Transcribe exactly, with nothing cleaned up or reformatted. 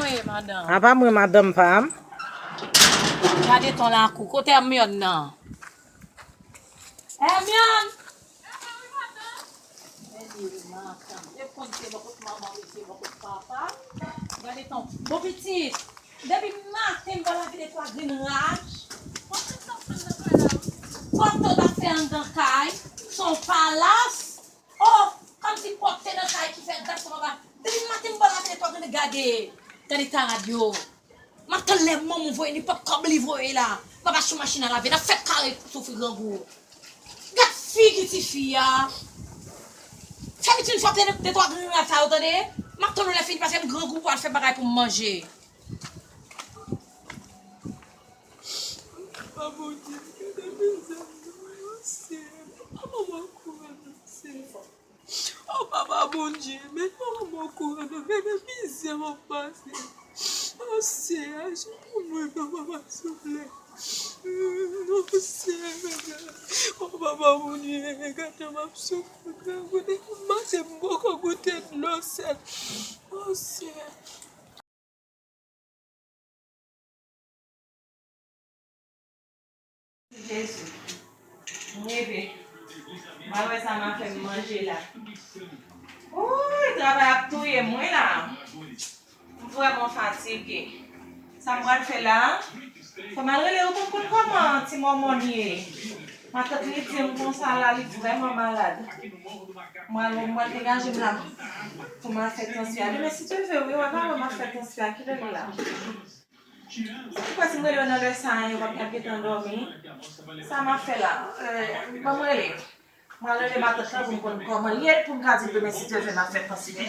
Hey, madanm. Apa mwen, madanm pa m? Gade ton lakou. Kote Hermione nan? Hermione! Gade ton. Bon, pitit, depi maten m pa lave de twa grenn raj. Pòt ou t ap fè anndan kay, se yon palas. Oh, kòmsi pwòpte nan kay ki fè gad sa papa. Depi maten m pa lave de twa grenn, gade. Gade tarad yo. M ap tann lè manman voye nenpòt kòb li voye la. M ap achte yon machin a lave. N ap fè kare soufri grangou. Gad figi tifi a. Fè pitit fòpte de twa grenn raj sa yo, tande. M ap tann ou lè fini paske m grangou pou al fè bagay pou m manje. Papa Bondye, gade mizè m nan, Seyè. Papa, manman kouri nan Seyè. Oh, papa Bondye, men manman kouri nan, gade mizè m ap pase. Oh, Seyè, se pou mwen, papa, souple. Oh, Seyè, gade. Oh, papa Bondye, gade m ap soufri, gade. Depi maten m poko goute dlo sèl. Oh, Seyè. Jezi. M reve. M al wè sa m a fè m manje la. Wouy, travay ap touye m wi la. M vrèman fatige. Sa m pral fè la? Fò m al rele yo pou m konn kòman ti mòmòn ye. Matant li di m konsa la, li vrèman malad. M pral, m pral degaje m la pou m al fè transfè a. Demen, si Dye vle, wi, wè, pa wè m ap fè transfè a, kilè l la? Ou kwè si m rele yo nan lè sa a, yo p ap, y ap gentan dòmi? Sa m ap fè la? Euh, ban m rele. M al rele matant lan pou m konn kòman l ye, pou m ka di l demen, si Dye vle, m ap fè transfè a.